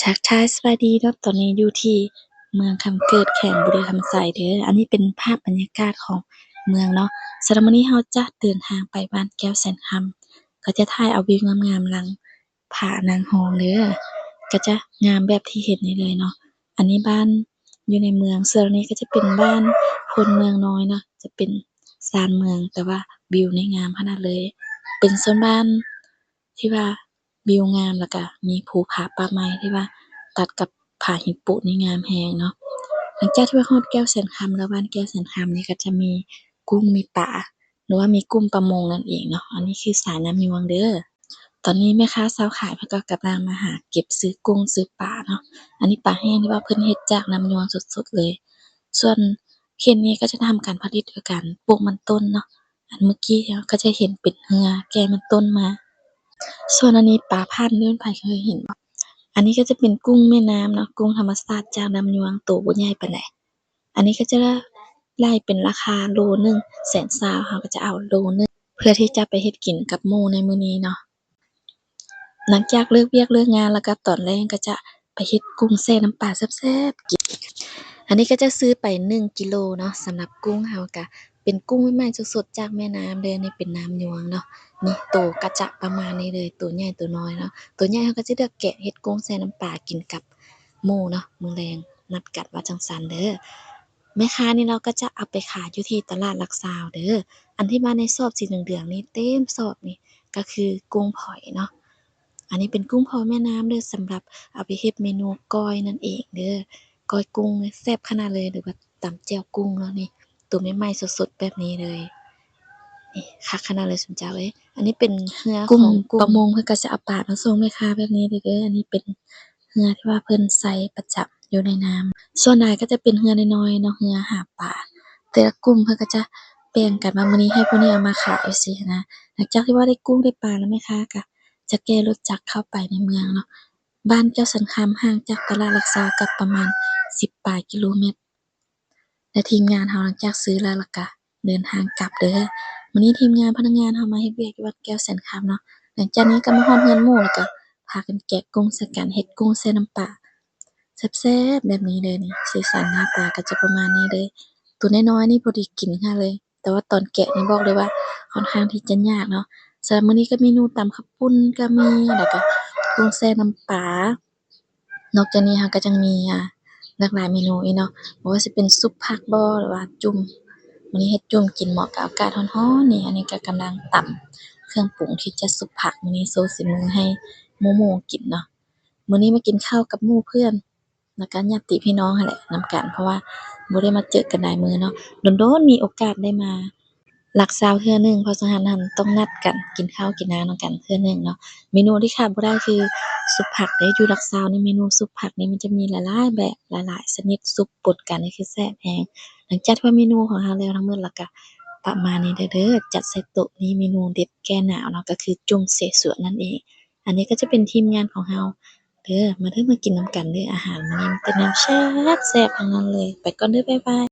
ທັກທາຍສະບາຍດີເນາະ, ຕອນນີ້ຢູ່ທີ່ເມືອງຄຳເກີດ ແຂວງບໍລິຄຳໄຊເດີ. ອັນນີ້ເປັນພາບບັນຍາກາດຂອງເມືອງເນາະ. ສຳລັບມື້ນີ້ເຮົາຈະເດີນທາງໄປບ້ານແກ້ວແສນຄຳ, ກໍຈະຖ່າຍເອົາວິວງາມໆຫຼັງຜານາງຮອງເດີ, ກໍຈະງາມແບບທີ່ເຫັນນີ້ເລີຍເນາະ. ອັນນີ້ບ້ານຢູ່ໃນເມືອງ, ສ່ວນອັນນີ້ກໍຈະເປັນບ້ານໂພນເມືອງນ້ອຍເນາະ, ຈະເປັນຊານເມືອງ, ແຕ່ວ່າວິວນີ້ງາມຂະໜາດເລີຍ. ເປັນໂຊນບ້ານທີ່ວ່າ ວິວງາມ ແລ້ວກະມີພູຜາປ່າໄມ້ທີ່ວ່າຕັດກັບຜາຫິນປຸນີ້ງາມແຮງເນາະ. ຫຼັງຈາກທີ່ວ່າຮອດແກ້ວແສນຄຳແລ້ວ, ບ້ານແກ້ວແສນຄຳນີ້ກໍຈະມີກຸ້ງມີປາ ຫຼືວ່າມີກຸ່ມປະມົງນັ້ນເອງເນາະ. ອັນນີ້ຄືສາຍນ້ຳຍວງເດີ. ຕອນນີ້ແມ່ຄ້າຊາວຂາຍເພິ່ນກໍກຳລັງມາຫາເກັບຊື້ກຸ້ງຊື້ປາເນາະ. ອັນນີ້ປາແຫ້ງທີ່ວ່າເພິ່ນເຮັດຈາກນ້ຳຍວງສົດໆເລີຍ. ສ່ວນເຂດນີ້ກໍຈະທຳການຜະລິດໂດຍການປູກມັນຕົ້ນເນາະ. ອັນເມື່ອກີ້ເຮົາກໍຈະເຫັນເປັນເຮືອແກ່ມັນຕົ້ນມາ. ສ່ວນອັນນີ້ປາພັນ ເພິ່ນໃຜເຄີຍເຫັນບໍ່? ອັນນີ້ກໍຈະເປັນກຸ້ງແມ່ນ້ຳເນາະ, ກຸ້ງທຳມະຊາດຈາກນ້ຳຍວງ, ໂຕບໍ່ໃຫຍ່ປານໃດ. ອັນນີ້ກໍຈະໄລ່ເປັນລາຄາໂລໜຶ່ງແສນຊາວ, ເຮົາກໍຈະເອົາໂລໜຶ່ງ ເພື່ອທີ່ຈະໄປເຮັດກິນກັບໝູ່ໃນມື້ນີ້ເນາະ. ຫຼັງຈາກເລີກວຽກເລີກງານແລ້ວກໍຕອນແລງກໍຈະໄປເຮັດກຸ້ງແຊ່ນ້ຳປາແຊບໆກິນ. ອັນນີ້ກໍຈະຊື້ໄປໜຶ່ງກິໂລເນາະ. ສຳລັບກຸ້ງເຮົາກໍເປັນກຸ້ງໃໝ່ໆສົດໆຈາກແມ່ນ້ຳເດີ. ນີ້ເປັນນ້ຳຍວງເນາະ. ນີ້ໂຕກໍຈະປະມານນີ້ເລີຍ, ໂຕໃຫຍ່ໂຕນ້ອຍເນາະ. ໂຕໃຫຍ່ເຮົາກໍຈະເລືອກແກະເຮັດກຸ້ງແຊ່ນ້ຳປາກິນກັບໝູ່ເນາະ, ມື້ແລງນັດກັນວ່າຈັ່ງຊັ້ນເດີ. ແມ່ຄ້ານີ້ລາວກໍຈະເອົາໄປຂາຍຢູ່ທີ່ຕະຫຼາດຫຼັກຊາວເດີ. ອັນທີ່ວ່າໃນຊອບສີເຫຼືອງໆນີ້ ເຕັມຊອບນີ້ ກໍຄືກຸ້ງຜອຍເນາະ. ອັນນີ້ເປັນກຸ້ງຜອຍແມ່ນ້ຳເດີ, ສຳລັບເອົາໄປເຮັດເມນູກ້ອຍນັ້ນເອງເດີ. ກ້ອຍກຸ້ງແຊບຂະໜາດເລີຍ, ຫຼືວ່າຕຳແຈ່ວກຸ້ງເນາະ. ນີ້ ໂຕໃໝ່ໆສົດໆແບບນີ້ເລີຍ. ນີ້ຄັກຂະໜາດເລີຍຊຸມເຈົ້າເອີຍ. ອັນນີ້ເປັນເຮືອຂອງກຸ່ມປະມົງ, ເພິ່ນກໍຈະເອົາປາມາສົ່ງແມ່ຄ້າແບບນີ້ເລີຍເດີ. ອັນນີ້ເປັນເຮືອທີ່ວ່າເພິ່ນໃຊ້ປະຈຳຢູ່ໃນນ້ຳ. ສ່ວນຫຼາຍກໍຈະເປັນເຮືອນ້ອຍໆເນາະ, ເຮືອຫາປາ. ແຕ່ລະກຸ່ມເພິ່ນກໍຈະແບ່ງກັນວ່າມື້ນີ້ໃຫ້ຜູ້ນີ້ເອົາມາຂາຍ ຈັ່ງຊີ້ນະ. ຫຼັງຈາກທີ່ວ່າໄດ້ກຸ້ງໄດ້ປາແລ້ວ, ແມ່ຄ້າກໍຈະແກ່ລົດຈັກເຂົ້າໄປໃນເມືອງເນາະ. ບ້ານແກ້ວແສນຄຳຫ່າງຈາກຕະຫຼາດຫຼັກຊາວກໍປະມານສິບປາຍກິໂລແມັດ. ແລະ ທີມງານເຮົາຫຼັງຈາກຊື້ແລ້ວ ແລ້ວກະເດີນທາງກັບເດີ. ມື້ນີ້ທີມງານພະນັກງານເຮົາມາເຮັດວຽກຢູ່ວັດແກ້ວແສນຄຳເນາະ. ຫຼັງຈາກນີ້ກໍມາຮອດເຮືອນໝູ່ ແລ້ວກະພາກັນແກະກຸ້ງໃສ່ກັນ, ເຮັດກຸ້ງແຊ່ນ້ຳປາແຊບໆແບບນີ້ເລີຍນີ້. ສີສັນໜ້າຕາກໍຈະປະມານນີ້ເລີຍ. ໂຕນ້ອຍໆນີ້ພໍດີກິນຂະໜາດເລີຍ, ແຕ່ວ່າຕອນແກະນີ້ບອກເລີຍວ່າຄ່ອນຂ້າງທີ່ຈະຍາກເນາະ. ສຳລັບມື້ນີ້ກໍເມນູຕຳເຂົ້າປຸ້ນກໍມີ, ແລ້ວກະກຸ້ງແຊ່ນ້ຳປາ. ນອກຈາກນີ້ເຮົາກໍຍັງມີ ອ່າ ຫຼາກຫຼາຍເມນູອີກເນາະ, ບໍ່ວ່າຊິເປັນຊຸບຜັກບໍ ຫຼືວ່າຈຸ້ມ. ມື້ນີ້ເຮັດຈຸ້ມກິນເໝາະກັບອາກາດຮ້ອນໆນີ້. ອັນນີ້ກໍກຳລັງຕຳເຄື່ອງປຸງທີ່ຈະຊຸບຜັກ, ມື້ນີ້ໂຊສີມືໃຫ້ໝູ່ໆກິນເນາະ. ມື້ນີ້ມາກິນເຂົ້າກັບໝູ່ເພື່ອນ ແລ້ວກໍຍາດຕິພີ່ນ້ອງຫັ້ນແຫຼະ ນຳກັນ, ເພາະວ່າບໍ່ໄດ້ມາເຈີກັນຫຼາຍມື້ເນາະ. ດົນໆມີໂອກາດໄດ້ມາ ຫຼັກຊາວເທື່ອໜຶ່ງ, ເພາະສະນັ້ນຫັ້ນຕ້ອງນັດກັນກິນເຂົ້າກິນນ້ຳນຳກັນເທື່ອໜຶ່ງເນາະ. ເມນູທີ່ຂາດບໍ່ໄດ້ຄືຊຸບຜັກເດ້. ຢູ່ຫຼັກຊາວນີ້ເມນູຊຸບຜັກນີ້ມັນຈະມີຫຼາຍໆແບບ ຫຼາຍໆຊະນິດຊຸບປົນກັນ, ນີ້ຄືແຊບແຮງ. ຫຼັງຈາກທີ່ວ່າເມນູຂອງເຮົາແລ້ວທັງໝົດແລ້ວກະປະມານນີ້ເດີ, ຈັດໃສ່ໂຕະນີ້ເມນູເດັດແກ້ໜາວເນາະ, ກໍຄືຈຸ້ມເສສວນນັ້ນເອງ. ອັນນີ້ກໍຈະເປັນທີມງານຂອງເຮົາເດີ, ມາເດີ ມາກິນນຳກັນເດີ. ອາຫານມື້ນີ້ມີແຕ່ແນວແຊບໆທັງນັ້ນເລີຍ. ໄປກ່ອນເດີ, ບາຍບາຍ.